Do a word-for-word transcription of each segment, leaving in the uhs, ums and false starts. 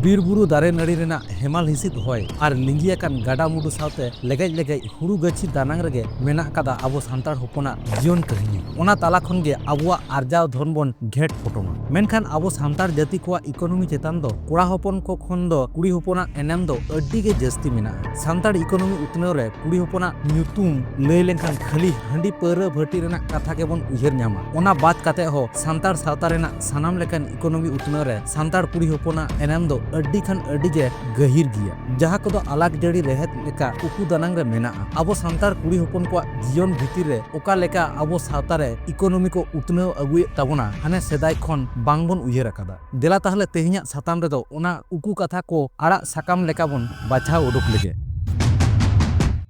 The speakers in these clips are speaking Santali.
ᱵᱤᱨ ᱵᱩᱨᱩ ᱫᱟᱨᱮ ᱱᱟᱹᱲᱤ ᱨᱮᱱᱟᱜ ᱦᱮᱢᱟᱞ ᱦᱤᱥᱤᱫ ᱦᱚᱭ ᱟᱨ ᱞᱤᱸᱜᱤ ᱟᱠᱟᱱ ᱜᱟᱰᱟ ᱢᱩᱰᱩ ᱥᱟᱶᱛᱮ ᱞᱮᱜᱮᱡ ᱞᱮᱜᱮᱡ ᱦᱩᱲᱩ ᱜᱟᱹᱪᱷᱤ ᱫᱟᱱᱟᱝ ᱨᱮᱜᱮ ᱢᱮᱱᱟᱜ ᱟᱠᱟᱫᱟ ᱟᱵᱚ ᱥᱟᱱᱛᱟᱲ ᱦᱚᱯᱚᱱᱟᱜ ᱡᱤᱭᱚᱱ ᱠᱟᱹᱦᱱᱤ᱾ ᱚᱱᱟ ᱛᱟᱞᱟ ᱠᱷᱚᱱ ᱜᱮ ᱟᱵᱚᱣᱟᱜ ᱟᱨᱡᱟᱣ ᱫᱷᱚᱱ ᱵᱚᱱ ᱜᱷᱮᱸᱴ ᱯᱚᱴᱚᱢᱟ᱾ ᱢᱮᱱᱠᱷᱟᱱ ᱟᱵᱚ ᱥᱟᱱᱛᱟᱲ ᱡᱟᱹᱛᱤ ᱠᱚᱣᱟᱜ ᱤᱠᱳᱱᱚᱢᱤ ᱪᱮᱛᱟᱱ ᱫᱚ ᱠᱚᱲᱟ ᱦᱚᱯᱚᱱ ᱠᱚ ᱠᱷᱚᱱ ᱫᱚ ᱠᱩᱲᱤ ᱦᱚᱯᱚᱱᱟᱜ ᱮᱱᱮᱢ ᱫᱚ ᱟᱹᱰᱤ ᱜᱮ ᱡᱟᱹᱥᱛᱤ ᱢᱮᱱᱟᱜᱼᱟ᱾ ᱥᱟᱱᱛᱟᱲ ᱤᱠᱳᱱᱚᱢᱤ ᱩᱛᱱᱟᱹᱣ ᱨᱮ ᱠᱩᱲᱤ ᱦᱚᱯᱚᱱᱟᱜ ᱧᱩᱛᱩᱢ ᱞᱟᱹᱭ ᱞᱮᱱᱠᱷᱟᱱ ᱠᱷᱟᱹᱞᱤ ᱦᱟᱺᱰᱤ ᱯᱟᱹᱣᱨᱟᱹ ᱵᱷᱟᱹᱴᱤ ᱨᱮᱱᱟᱜ ᱠᱟᱛᱷᱟ ᱜᱮᱵᱚᱱ ᱩᱭᱦᱟᱹᱨ ᱧᱟᱢᱟ᱾ ᱚᱱᱟ ᱵᱟᱫ ᱠᱟᱛᱮ ᱦᱚᱸ ᱥᱟᱱᱛᱟᱲ ᱥᱟᱶᱛᱟ ᱨᱮᱱᱟᱜ ᱥᱟᱱᱟᱢ ᱞᱮᱠᱟᱱ ᱤᱠᱳᱱᱚᱢᱤ ᱩᱛᱱᱟᱹᱣ ᱨᱮ ᱥᱟᱱᱛᱟᱲ ᱠᱩᱲᱤ ᱦᱚᱯᱚᱱᱟᱜ ᱮᱱᱮᱢ ᱫᱚ ᱟᱹᱰᱤ ᱠᱷᱟᱱ ᱟᱹᱰᱤ ᱜᱮ ᱜᱟᱹᱦᱤᱨ ᱜᱮᱭᱟ, ᱡᱟᱦᱟᱸ ᱠᱚᱫᱚ ᱟᱞᱟᱠ ᱡᱟᱹᱲᱤ ᱨᱮᱦᱮᱫ ᱞᱮᱠᱟ ᱩᱠᱩ ᱫᱟᱱᱟᱝ ᱨᱮ ᱢᱮᱱᱟᱜᱼᱟ᱾ ᱟᱵᱚ ᱥᱟᱱᱛᱟᱲ ᱠᱩᱲᱤ ᱦᱚᱯᱚᱱ ᱠᱚᱣᱟᱜ ᱡᱤᱭᱚᱱ ᱵᱷᱤᱛᱤᱨ ᱨᱮ ᱚᱠᱟ ᱞᱮᱠᱟ ᱟᱵᱚ ᱥᱟᱶᱛᱟ ᱨᱮ ᱤᱠᱳᱱᱚᱢᱤ ᱠᱚ ᱩᱛᱱᱟᱹᱣ ᱟᱹᱜᱩᱭᱮᱫ ᱛᱟᱵᱚᱱᱟ, ᱦᱟᱱᱮ ᱥᱮᱫᱟᱭ ᱠᱷᱚᱱ ᱵᱟᱝᱵᱚᱱ ᱩᱭᱦᱟᱹᱨ ᱟᱠᱟᱫᱟ᱾ ᱫᱮᱞᱟ ᱛᱟᱦᱞᱮ ᱛᱮᱦᱮᱧᱟᱜ ᱥᱟᱛᱟᱢ ᱨᱮᱫᱚ ᱚᱱᱟ ᱩᱠᱩ ᱠᱟᱛᱷᱟ ᱠᱚ ᱟᱲᱟᱜ ᱥᱟᱠᱟᱢ ᱞᱮᱠᱟ ᱵᱚᱱ ᱵᱟᱪᱷᱟᱣ ᱩᱰᱩᱠ ᱞᱮᱜᱮ᱾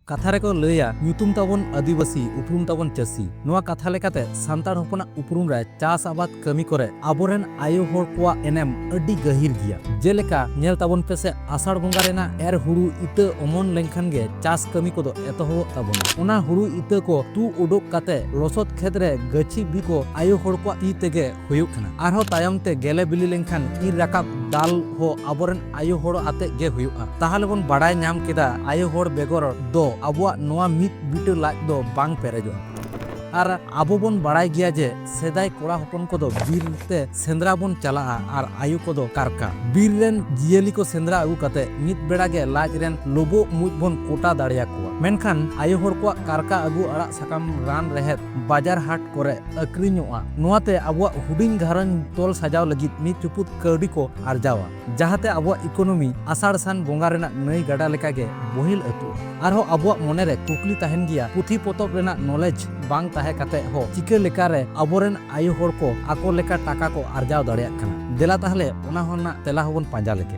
ᱠᱟᱛᱷᱟ ᱨᱮᱠᱚ ᱞᱟᱹᱭᱟ, ᱧᱩᱛᱩᱢ ᱛᱟᱵᱚᱱ ᱟᱹᱫᱤᱵᱟᱹᱥᱤ, ᱩᱯᱨᱩᱢ ᱛᱟᱵᱚᱱ ᱪᱟᱹᱥᱤ᱾ ᱱᱚᱣᱟ ᱠᱟᱛᱷᱟ ᱞᱮᱠᱟᱛᱮ ᱥᱟᱱᱛᱟᱲ ᱦᱚᱯᱚᱱᱟᱜ ᱩᱯᱨᱩᱢ ᱨᱮ ᱪᱟᱥ ᱟᱵᱟᱫ ᱠᱟᱹᱢᱤ ᱠᱚᱨᱮ ᱟᱵᱚᱨᱮᱱ ᱟᱭᱳ ᱦᱚᱲ ᱠᱚᱣᱟᱜ ᱮᱱᱮᱢ ᱟᱹᱰᱤ ᱜᱟᱹᱦᱤᱨ ᱜᱮᱭᱟ᱾ ᱡᱮᱞᱮᱠᱟ ᱧᱮᱞ ᱛᱟᱵᱚᱱ ᱯᱮᱥᱮ, ᱟᱥᱟᱲ ᱵᱚᱸᱜᱟ ᱨᱮᱱᱟᱜ ᱮᱨ ᱦᱩᱲᱩ ᱤᱛᱟᱹ ᱚᱢᱚᱱ ᱞᱮᱱᱠᱷᱟᱱ ᱜᱮ ᱪᱟᱥ ᱠᱟᱹᱢᱤ ᱠᱚᱫᱚ ᱮᱛᱚᱦᱚᱵᱚᱜ ᱛᱟᱵᱚᱱᱟ᱾ ᱚᱱᱟ ᱦᱩᱲᱩ ᱤᱛᱟᱹ ᱠᱚ ᱛᱩᱫ ᱩᱰᱩᱠ ᱠᱟᱛᱮ ᱞᱚᱥᱚᱫ ᱠᱷᱮᱛ ᱨᱮ ᱜᱟᱹᱪᱷᱤ ᱵᱤ ᱠᱚ ᱟᱭᱳ ᱦᱚᱲ ᱠᱚᱣᱟᱜ ᱛᱤ ᱛᱮᱜᱮ ᱦᱩᱭᱩᱜ ᱠᱟᱱᱟ᱾ ᱟᱨᱦᱚᱸ ᱛᱟᱭᱚᱢ ᱛᱮ ᱜᱮᱞᱮ ᱵᱤᱞᱤ ᱞᱮᱱᱠᱷᱟᱱ ᱤᱨ ᱨᱟᱠᱟᱵ ᱫᱟᱞ ᱦᱚᱸ ᱟᱵᱚᱨᱮᱱ ᱟᱭᱳ ᱦᱚᱲ ᱟᱛᱮ ᱜᱮ ᱦᱩᱭᱩᱜᱼᱟ᱾ ᱛᱟᱦᱚᱞᱮ ᱵᱚᱱ ᱵᱟᱲᱟᱭ ᱧᱟᱢ ᱠᱮᱫᱟ ᱟᱭᱳ ᱦᱚᱲ ᱵᱮᱜᱚᱨ ᱫᱚ ᱟᱵᱚᱣᱟᱜ ᱱᱚᱣᱟ ᱢᱤᱫ ᱵᱤᱴᱟᱹ ᱞᱟᱡ ᱫᱚ ᱵᱟᱝ ᱯᱮᱨᱮᱡᱚᱜᱼᱟ᱾ ᱟᱨ ᱟᱵᱚ ᱵᱚᱱ ᱵᱟᱲᱟᱭ ᱜᱮᱭᱟ ᱡᱮ ᱥᱮᱫᱟᱭ ᱠᱚᱲᱟ ᱦᱚᱯᱚᱱ ᱠᱚᱫᱚ ᱵᱤᱨ ᱛᱮ ᱥᱮᱸᱫᱽᱨᱟ ᱵᱚᱱ ᱪᱟᱞᱟᱜᱼᱟ ᱟᱨ ᱟᱭᱳ ᱠᱚᱫᱚ ᱠᱟᱨᱠᱟ᱾ ᱵᱤᱨ ᱨᱮᱱ ᱡᱤᱭᱟᱹᱞᱤ ᱠᱚ ᱥᱮᱸᱫᱽᱨᱟ ᱟᱹᱜᱩ ᱠᱟᱛᱮ ᱢᱤᱫ ᱵᱮᱲᱟ ᱜᱮ ᱞᱟᱡ ᱨᱮᱱ ᱞᱳᱵᱳᱜ ᱢᱩᱡ ᱵᱚᱱ ᱠᱚᱴᱟ ᱫᱟᱲᱮᱭᱟᱠᱚᱣᱟ᱾ ᱢᱮᱱᱠᱷᱟᱱ ᱟᱭᱳ ᱦᱚᱲ ᱠᱚᱣᱟᱜ ᱠᱟᱨᱠᱟ ᱟᱹᱜᱩ ᱟᱲᱟᱜ ᱥᱟᱠᱟᱢ ᱨᱟᱱ ᱨᱮᱦᱮᱫ ᱵᱟᱡᱟᱨ ᱦᱟᱴ ᱠᱚᱨᱮ ᱟᱹᱠᱷᱨᱤᱧᱚᱜᱼᱟ᱾ ᱱᱚᱣᱟᱛᱮ ᱟᱵᱚᱣᱟᱜ ᱦᱩᱰᱤᱧ ᱜᱷᱟᱨᱚᱸᱡᱽ ᱛᱚᱞ ᱥᱟᱡᱟᱣ ᱞᱟᱹᱜᱤᱫ ᱢᱤᱫ ᱪᱩᱯᱩᱫ ᱠᱟᱹᱣᱰᱤ ᱠᱚ ᱟᱨᱡᱟᱣᱟ, ᱡᱟᱦᱟᱸᱛᱮ ᱟᱵᱚᱣᱟᱜ ᱤᱠᱳᱱᱚᱢᱤ ᱟᱥᱟᱲ ᱥᱟᱱ ᱵᱚᱸᱜᱟ ᱨᱮᱱᱟᱜ ᱱᱟᱹᱭ ᱜᱟᱰᱟ ᱞᱮᱠᱟᱜᱮ ᱵᱚᱦᱮᱞ ᱟᱹᱛᱩᱜᱼᱟ᱾ ᱟᱨᱦᱚᱸ ᱟᱵᱚᱣᱟᱜ ᱢᱚᱱᱮᱨᱮ ᱠᱩᱠᱞᱤ ᱛᱟᱦᱮᱱ ᱜᱮᱭᱟ, ᱯᱩᱛᱷᱤ ᱯᱚᱛᱚᱵ ᱨᱮᱱᱟᱜ ᱱᱚᱞᱮᱡᱽ ᱵᱟᱝ ᱛᱟᱦᱮᱸ ᱠᱟᱛᱮ ᱦᱚᱸ ᱪᱤᱠᱟᱹ ᱞᱮᱠᱟᱨᱮ ᱟᱵᱚᱨᱮᱱ ᱟᱭᱳ ᱦᱚᱲ ᱠᱚ ᱟᱠᱚ ᱞᱮᱠᱟ ᱴᱟᱠᱟ ᱠᱚ ᱟᱨᱡᱟᱣ ᱫᱟᱲᱮᱭᱟᱜ ᱠᱟᱱᱟ? ᱫᱮᱞᱟ ᱛᱟᱦᱞᱮ ᱚᱱᱟ ᱦᱚᱸ ᱨᱮᱱᱟᱜ ᱛᱮᱞᱟ ᱦᱚᱸᱵᱚᱱ ᱯᱟᱸᱡᱟ ᱞᱮᱜᱮ᱾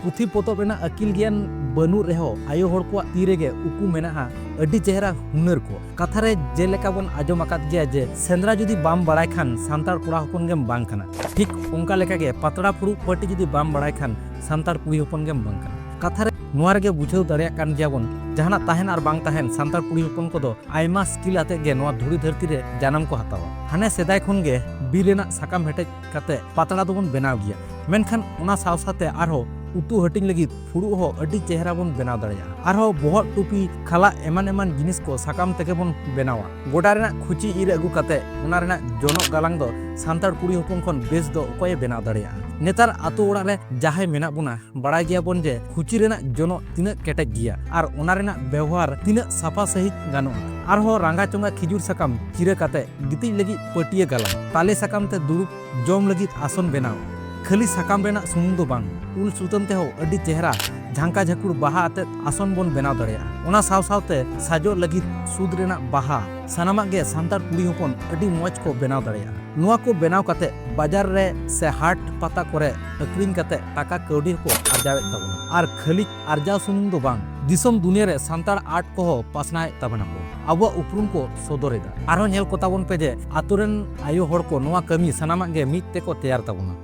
ᱯᱩᱛᱷᱤ ᱯᱚᱛᱚᱵ ᱨᱮᱱᱟᱜ ᱟᱹᱠᱤᱞ ᱜᱮᱭᱟᱱ ᱵᱟᱹᱱᱩᱜ ᱨᱮᱦᱚᱸ ᱟᱭᱳ ᱦᱚᱲ ᱠᱚᱣᱟᱜ ᱛᱤ ᱨᱮᱜᱮ ᱩᱠᱩ ᱢᱮᱱᱟᱜᱼᱟ ᱟᱹᱰᱤ ᱪᱮᱦᱨᱟ ᱦᱩᱱᱟᱹᱨ ᱠᱚ᱾ ᱠᱟᱛᱷᱟ ᱨᱮ ᱡᱮᱞᱮᱠᱟ ᱵᱚᱱ ᱟᱸᱡᱚᱢ ᱟᱠᱟᱫ ᱜᱮᱭᱟ ᱡᱮ ᱥᱮᱸᱫᱽᱨᱟ ᱡᱩᱫᱤ ᱵᱟᱢ ᱵᱟᱲᱟᱭ ᱠᱷᱟᱱ ᱥᱟᱱᱛᱟᱲ ᱠᱚᱲᱟ ᱦᱚᱯᱚᱱ ᱜᱮᱢ ᱵᱟᱝ ᱠᱟᱱᱟ᱾ ᱴᱷᱤᱠ ᱚᱱᱠᱟ ᱞᱮᱠᱟᱜᱮ ᱯᱟᱛᱲᱟ ᱯᱷᱩᱲᱩᱜ ᱯᱟᱹᱴᱤ ᱡᱩᱫᱤ ᱵᱟᱢ ᱵᱟᱲᱟᱭ ᱠᱷᱟᱱ ᱥᱟᱱᱛᱟᱲ ᱠᱩᱲᱤ ᱦᱚᱯᱚᱱ ᱜᱮᱢ ᱵᱟᱝ ᱠᱟᱱᱟ᱾ ᱠᱟᱛᱷᱟ ᱨᱮ ᱱᱚᱣᱟ ᱨᱮᱜᱮ ᱵᱩᱡᱷᱟᱹᱣ ᱫᱟᱲᱮᱭᱟᱜ ᱠᱟᱱ ᱜᱮᱭᱟᱵᱚᱱ, ᱡᱟᱦᱟᱱᱟᱜ ᱛᱟᱦᱮᱱ ᱟᱨ ᱵᱟᱝ ᱛᱟᱦᱮᱱ, ᱥᱟᱱᱛᱟᱲ ᱠᱩᱲᱤ ᱦᱚᱯᱚᱱ ᱠᱚᱫᱚ ᱟᱭᱢᱟ ᱥᱠᱤᱞ ᱟᱛᱮᱫ ᱜᱮ ᱱᱚᱣᱟ ᱫᱷᱩᱲᱤ ᱫᱷᱟᱹᱨᱛᱤ ᱨᱮ ᱡᱟᱱᱟᱢ ᱠᱚ ᱦᱟᱛᱟᱣᱟ᱾ ᱦᱟᱱᱮ ᱥᱮᱫᱟᱭ ᱠᱷᱚᱱ ᱜᱮ ᱵᱤᱨ ᱨᱮᱱᱟᱜ ᱥᱟᱠᱟᱢ ᱦᱮᱴᱮᱡ ᱠᱟᱛᱮ ᱯᱟᱛᱲᱟ ᱫᱚᱵᱚᱱ ᱵᱮᱱᱟᱣ ᱜᱮᱭᱟ, ᱢᱮᱱᱠᱷᱟᱱ ᱚᱱᱟ ᱥᱟᱶ ᱥᱟᱶᱛᱮ ᱟᱨᱦᱚᱸ ᱩᱛᱩ ᱦᱟᱹᱴᱤᱧ ᱞᱟᱹᱜᱤᱫ ᱯᱷᱩᱲᱩᱜ ᱦᱚᱸ ᱟᱹᱰᱤ ᱪᱮᱦᱨᱟ ᱵᱚᱱ ᱵᱮᱱᱟᱣ ᱫᱟᱲᱮᱭᱟᱜᱼᱟ᱾ ᱟᱨᱦᱚᱸ ᱵᱚᱦᱚᱜ, ᱴᱩᱯᱤ, ᱠᱷᱟᱞᱟᱜ, ᱮᱢᱟᱱ ᱮᱢᱟᱱ ᱡᱤᱱᱤᱥ ᱠᱚ ᱥᱟᱠᱟᱢ ᱛᱮᱜᱮ ᱵᱚᱱ ᱵᱮᱱᱟᱣᱟ᱾ ᱜᱚᱰᱟ ᱨᱮᱱᱟᱜ ᱠᱷᱩᱪᱤ ᱤᱨ ᱟᱹᱜᱩ ᱠᱟᱛᱮ ᱚᱱᱟ ᱨᱮᱱᱟᱜ ᱡᱚᱱᱚᱜ ᱜᱟᱞᱟᱝ ᱫᱚ ᱥᱟᱱᱛᱟᱲ ᱠᱩᱲᱤ ᱦᱚᱯᱚᱱ ᱠᱷᱚᱱ ᱵᱮᱥ ᱫᱚ ᱚᱠᱚᱭᱮ ᱵᱮᱱᱟᱣ ᱫᱟᱲᱮᱭᱟᱜᱼᱟ? ᱱᱮᱛᱟᱨ ᱟᱛᱳ ᱚᱲᱟᱜ ᱨᱮ ᱡᱟᱦᱟᱸᱭ ᱢᱮᱱᱟᱜ ᱵᱚᱱᱟ, ᱵᱟᱲᱟᱭ ᱜᱮᱭᱟᱵᱚᱱ ᱡᱮ ᱠᱷᱩᱪᱤ ᱨᱮᱱᱟᱜ ᱡᱚᱱᱚᱜ ᱛᱤᱱᱟᱹᱜ ᱠᱮᱴᱮᱡ ᱜᱮᱭᱟ ᱟᱨ ᱚᱱᱟ ᱨᱮᱱᱟᱜ ᱵᱮᱣᱦᱟᱨ ᱛᱤᱱᱟᱹᱜ ᱥᱟᱯᱷᱟ ᱥᱟᱹᱦᱤᱡ ᱜᱟᱱᱚᱜᱼᱟ᱾ ᱟᱨᱦᱚᱸ ᱨᱟᱸᱜᱟ ᱪᱚᱸᱜᱟ ᱠᱷᱤᱡᱩᱨ ᱥᱟᱠᱟᱢ ᱪᱤᱨᱟᱹ ᱠᱟᱛᱮ ᱜᱤᱛᱤᱡ ᱞᱟᱹᱜᱤᱫ ᱯᱟᱹᱴᱭᱟᱹ ᱜᱟᱞᱟᱝ, ᱛᱟᱞᱮ ᱥᱟᱠᱟᱢ ᱛᱮ ᱫᱩᱲᱩᱵ ᱡᱚᱢ ᱞᱟᱹᱜᱤᱫ ᱟᱥᱚᱱ ᱵᱮᱱᱟᱣ᱾ ᱠᱷᱟᱹᱞᱤ ᱥᱟᱠᱟᱢ ᱨᱮᱱᱟᱜ ᱥᱩᱢᱩᱝ ᱫᱚ ᱵᱟᱝ, ᱩᱞ ᱥᱩᱛᱟᱹᱢ ᱛᱮᱦᱚᱸ ᱟᱹᱰᱤ ᱪᱮᱦᱨᱟ ᱡᱷᱟᱝᱠᱟ ᱡᱷᱟᱹᱠᱩᱲ ᱵᱟᱦᱟ ᱟᱛᱮᱫ ᱟᱥᱚᱱ ᱵᱚᱱ ᱵᱮᱱᱟᱣ ᱫᱟᱲᱮᱭᱟᱜᱼᱟ᱾ ᱚᱱᱟ ᱥᱟᱶ ᱥᱟᱶᱛᱮ ᱥᱟᱡᱚᱜ ᱞᱟᱹᱜᱤᱫ ᱥᱩᱫ ᱨᱮᱱᱟᱜ ᱵᱟᱦᱟ, ᱥᱟᱱᱟᱢᱟᱜ ᱜᱮ ᱥᱟᱱᱛᱟᱲ ᱠᱩᱲᱤ ᱦᱚᱯᱚᱱ ᱟᱹᱰᱤ ᱢᱚᱡᱽ ᱠᱚ ᱵᱮᱱᱟᱣ ᱫᱟᱲᱮᱭᱟᱜᱼᱟ᱾ ᱱᱚᱣᱟ ᱠᱚ ᱵᱮᱱᱟᱣ ᱠᱟᱛᱮ ᱵᱟᱡᱟᱨ ᱨᱮ ᱥᱮ ᱦᱟᱴ ᱯᱟᱛᱟ ᱠᱚᱨᱮ ᱟᱹᱠᱷᱨᱤᱧ ᱠᱟᱛᱮ ᱴᱟᱠᱟ ᱠᱟᱹᱣᱰᱤ ᱦᱚᱸᱠᱚ ᱟᱨᱡᱟᱣᱮᱫ ᱛᱟᱵᱚᱱᱟ᱾ ᱟᱨ ᱠᱷᱟᱹᱞᱤ ᱟᱨᱡᱟᱣ ᱥᱩᱢᱩᱝ ᱫᱚ ᱵᱟᱝ, ᱫᱤᱥᱚᱢ ᱫᱩᱱᱤᱭᱟᱹ ᱨᱮ ᱥᱟᱱᱛᱟᱲ ᱟᱨᱴ ᱠᱚᱦᱚᱸ ᱯᱟᱥᱱᱟᱣᱮᱫ ᱛᱟᱵᱚᱱᱟ ᱠᱚ, ᱟᱵᱚᱣᱟᱜ ᱩᱯᱨᱩᱢ ᱠᱚ ᱥᱚᱫᱚᱨᱮᱫᱟ᱾ ᱟᱨᱦᱚᱸ ᱧᱮᱞ ᱠᱚ ᱛᱟᱵᱚᱱ ᱯᱮ ᱡᱮ ᱟᱛᱳ ᱨᱮᱱ ᱟᱭᱳ ᱦᱚᱲ ᱠᱚ ᱱᱚᱣᱟ ᱠᱟᱹᱢᱤ ᱥᱟᱱᱟᱢᱟᱜ ᱜᱮ ᱢᱤᱫ ᱛᱮᱠᱚ ᱛᱮᱭᱟᱨ ᱛᱟᱵᱚᱱᱟ᱾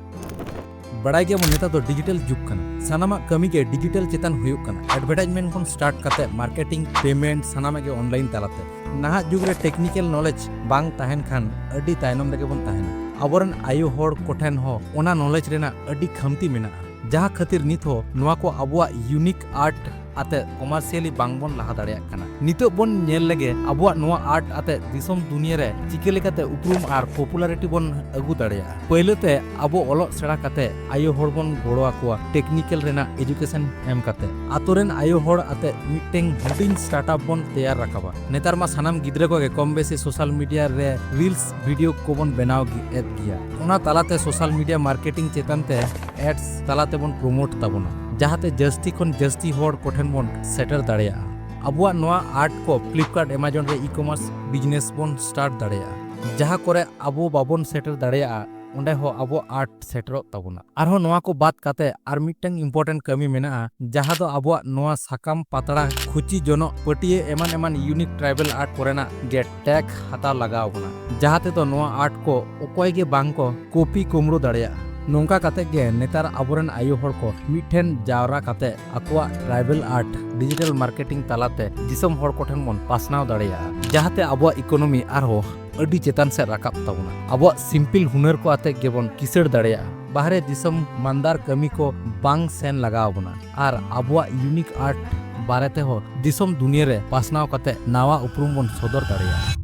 ᱵᱟᱲᱟᱭ ᱜᱮᱭᱟᱵᱚᱱ ᱱᱮᱛᱟᱨ ᱫᱚ ᱰᱤᱡᱤᱴᱟᱞ ᱡᱩᱜᱽ ᱠᱟᱱᱟ, ᱥᱟᱱᱟᱢᱟᱜ ᱠᱟᱹᱢᱤ ᱜᱮ ᱰᱤᱡᱤᱴᱟᱞ ᱪᱮᱛᱟᱱ ᱦᱩᱭᱩᱜ ᱠᱟᱱᱟ᱾ ᱮᱰᱵᱷᱟᱨᱴᱟᱤᱡᱽᱢᱮᱱᱴ ᱠᱷᱚᱱ ᱥᱴᱟᱨᱴ ᱠᱟᱛᱮ ᱢᱟᱨᱠᱮᱴᱤᱝ, ᱯᱮᱢᱮᱱᱴ, ᱥᱟᱱᱟᱢᱟᱜ ᱜᱮ ᱚᱱᱞᱟᱭᱤᱱ ᱛᱟᱞᱟᱛᱮ᱾ ᱱᱟᱦᱟᱜ ᱡᱩᱜᱽ ᱨᱮ ᱴᱮᱠᱱᱤᱠᱮᱞ ᱱᱚᱞᱮᱡᱽ ᱵᱟᱝ ᱛᱟᱦᱮᱱ ᱠᱷᱟᱱ ᱟᱹᱰᱤ ᱛᱟᱭᱱᱚᱢ ᱨᱮᱜᱮ ᱵᱚᱱ ᱛᱟᱦᱮᱱᱟ᱾ ᱟᱵᱚᱨᱮᱱ ᱟᱭᱳ ᱦᱚᱲ ᱠᱚᱴᱷᱮᱱ ᱦᱚᱸ ᱚᱱᱟ ᱱᱚᱞᱮᱡᱽ ᱨᱮᱱᱟᱜ ᱟᱹᱰᱤ ᱠᱷᱟᱢᱛᱤ ᱢᱮᱱᱟᱜᱼᱟ, ᱡᱟᱦᱟᱸ ᱠᱷᱟᱹᱛᱤᱨ ᱱᱤᱛ ᱦᱚᱸ ᱱᱚᱣᱟ ᱠᱚ ᱟᱵᱚᱣᱟᱜ ᱤᱭᱩᱱᱤᱠ ᱟᱨᱴ ᱟᱛᱮ ᱠᱚᱢᱟᱨᱥᱤᱭᱟᱞᱤ ᱵᱟᱝ ᱵᱚᱱ ᱞᱟᱦᱟ ᱫᱟᱲᱮᱭᱟᱜ ᱠᱟᱱᱟ᱾ ᱱᱤᱛᱚᱜ ᱵᱚᱱ ᱧᱮᱞ ᱞᱮᱜᱮ ᱟᱵᱚᱣᱟᱜ ᱱᱚᱣᱟ ᱟᱨᱴ ᱟᱛᱮ ᱫᱤᱥᱚᱢ ᱫᱩᱱᱤᱭᱟᱹ ᱨᱮ ᱪᱤᱠᱟᱹ ᱞᱮᱠᱟᱛᱮ ᱩᱯᱨᱩᱢ ᱟᱨ ᱯᱚᱯᱩᱞᱟᱨᱤᱴᱤ ᱵᱚᱱ ᱟᱹᱜᱩ ᱫᱟᱲᱮᱭᱟᱜᱼᱟ᱾ ᱯᱟᱹᱭᱞᱟᱹ ᱛᱮ ᱟᱵᱚ ᱚᱞᱚᱜ ᱥᱮᱬᱟ ᱠᱟᱛᱮ ᱟᱭᱳ ᱦᱚᱲ ᱵᱚᱱ ᱜᱚᱲᱚ ᱟᱠᱚᱣᱟ ᱴᱮᱠᱱᱤᱠᱮᱞ ᱨᱮᱱᱟᱜ ᱮᱡᱩᱠᱮᱥᱚᱱ ᱮᱢ ᱠᱟᱛᱮ᱾ ᱟᱛᱳ ᱨᱮᱱ ᱟᱭᱳ ᱦᱚᱲ ᱟᱛᱮ ᱢᱤᱫᱴᱮᱱ ᱦᱩᱰᱤᱧ ᱥᱴᱟᱨᱴᱟᱯ ᱵᱚᱱ ᱛᱮᱭᱟᱨ ᱨᱟᱠᱟᱵᱟ᱾ ᱱᱮᱛᱟᱨ ᱢᱟ ᱥᱟᱱᱟᱢ ᱜᱤᱫᱽᱨᱟᱹ ᱠᱚᱜᱮ ᱠᱚᱢ ᱵᱮᱥᱤ ᱥᱳᱥᱟᱞ ᱢᱤᱰᱤᱭᱟ ᱨᱮ ᱨᱤᱞᱥ ᱵᱷᱤᱰᱤᱭᱳ ᱠᱚᱵᱚᱱ ᱵᱮᱱᱟᱣ ᱜᱮ-, ᱮᱫ ᱜᱮᱭᱟ᱾ ᱚᱱᱟ ᱛᱟᱞᱟᱛᱮ ᱥᱳᱥᱟᱞ ᱢᱤᱰᱤᱭᱟ ᱢᱟᱨᱠᱮᱴᱤᱝ ᱪᱮᱛᱟᱱ ᱛᱮ ᱮᱰᱥ ᱛᱟᱞᱟ ᱛᱮᱵᱚᱱ ᱯᱨᱳᱢᱳᱴ ᱛᱟᱵᱚᱱᱟ, ᱡᱟᱦᱟᱸᱛᱮ ᱡᱟᱹᱥᱛᱤ ᱠᱷᱚᱱ ᱡᱟᱹᱥᱛᱤ ᱦᱚᱲ ᱠᱚᱴᱷᱮᱱ ᱵᱚᱱ ᱥᱮᱴᱮᱨ ᱫᱟᱲᱮᱭᱟᱜᱼᱟ᱾ ᱟᱵᱚᱣᱟᱜ ᱱᱚᱣᱟ ᱟᱨᱴ ᱠᱚ ᱯᱷᱞᱤᱯᱠᱟᱨᱴ, ᱮᱢᱟᱡᱚᱱ ᱨᱮ ᱤ-ᱠᱚᱢᱟᱨᱥ ᱵᱤᱡᱽᱱᱮᱥ ᱵᱚᱱ ᱥᱴᱟᱨᱴ ᱫᱟᱲᱮᱭᱟᱜᱼᱟ᱾ ᱡᱟᱦᱟᱸ ᱠᱚᱨᱮ ᱟᱵᱚ ᱵᱟᱵᱚᱱ ᱥᱮᱴᱮᱨ ᱫᱟᱲᱮᱭᱟᱜᱼᱟ, ᱚᱸᱰᱮ ᱦᱚᱸ ᱟᱵᱚ ᱟᱨᱴ ᱥᱮᱴᱮᱨᱚᱜ ᱛᱟᱵᱚᱱᱟ᱾ ᱟᱨᱦᱚᱸ ᱱᱚᱣᱟ ᱠᱚ ᱵᱟᱫ ᱠᱟᱛᱮ ᱟᱨ ᱢᱤᱫᱴᱟᱝ ᱤᱢᱯᱚᱨᱴᱮᱱᱴ ᱠᱟᱹᱢᱤ ᱢᱮᱱᱟᱜᱼᱟ, ᱡᱟᱦᱟᱸ ᱫᱚ ᱟᱵᱚᱣᱟᱜ ᱱᱚᱣᱟ ᱥᱟᱠᱟᱢ, ᱯᱟᱛᱲᱟ, ᱠᱷᱩᱪᱤ, ᱡᱚᱱᱚᱜ, ᱯᱟᱹᱴᱭᱟᱹ, ᱮᱢᱟᱱ ᱮᱢᱟᱱ ᱤᱭᱩᱱᱤᱠ ᱴᱨᱟᱭᱵᱟᱞ ᱟᱨᱴ ᱠᱚᱨᱮᱱᱟᱜ ᱜᱮ ᱴᱮᱜᱽ ᱦᱟᱛᱟᱣ ᱞᱟᱜᱟᱣ ᱵᱚᱱᱟ, ᱡᱟᱦᱟᱸ ᱛᱮᱫᱚ ᱱᱚᱣᱟ ᱟᱨᱴ ᱠᱚ ᱚᱠᱚᱭ ᱜᱮ ᱵᱟᱝ ᱠᱚ ᱠᱚᱯᱤ ᱠᱩᱢᱲᱩ ᱫᱟᱲᱮᱭᱟᱜᱼᱟ᱾ ᱱᱚᱝᱠᱟ ᱠᱟᱛᱮ ᱜᱮ ᱱᱮᱛᱟᱨ ᱟᱵᱚᱨᱮᱱ ᱟᱭᱳ ᱦᱚᱲ ᱠᱚ ᱢᱤᱫᱴᱷᱮᱱ ᱡᱟᱣᱨᱟ ᱠᱟᱛᱮ ᱟᱠᱚᱣᱟᱜ tribal art digital marketing ᱛᱟᱞᱟᱛᱮ ᱫᱤᱥᱚᱢ ᱦᱚᱲ ᱠᱚᱴᱷᱮᱱ ᱵᱚᱱ ᱯᱟᱥᱱᱟᱣ ᱫᱟᱲᱮᱭᱟᱜᱼᱟ, ᱡᱟᱦᱟᱸᱛᱮ ᱟᱵᱚᱣᱟᱜ economy ᱟᱨᱦᱚᱸ ᱟᱹᱰᱤ ᱪᱮᱛᱟᱱ ᱥᱮᱫ ᱨᱟᱠᱟᱵ ᱛᱟᱵᱚᱱᱟ᱾ ᱟᱵᱚᱣᱟᱜ simple ᱦᱩᱱᱟᱹᱨ ᱠᱚ ᱟᱛᱮ ᱜᱮᱵᱚᱱ ᱠᱤᱥᱟᱹᱲ ᱫᱟᱲᱮᱭᱟᱜᱼᱟ᱾ ᱵᱟᱦᱨᱮ ᱫᱤᱥᱚᱢ ᱢᱟᱱᱫᱟᱨ ᱠᱟᱹᱢᱤ ᱠᱚ ᱵᱟᱝ ᱥᱮᱱ ᱞᱟᱜᱟᱣ ᱵᱚᱱᱟ ᱟᱨ ᱟᱵᱚᱣᱟᱜ unique art ᱵᱟᱨᱮ ᱛᱮᱦᱚᱸ ᱫᱤᱥᱚᱢ ᱫᱩᱱᱤᱭᱟᱹ ᱨᱮ ᱯᱟᱥᱱᱟᱣ ᱠᱟᱛᱮ ᱱᱟᱣᱟ ᱩᱯᱨᱩᱢ ᱵᱚᱱ ᱥᱚᱫᱚᱨ ᱫᱟᱲᱮᱭᱟᱜᱼᱟ᱾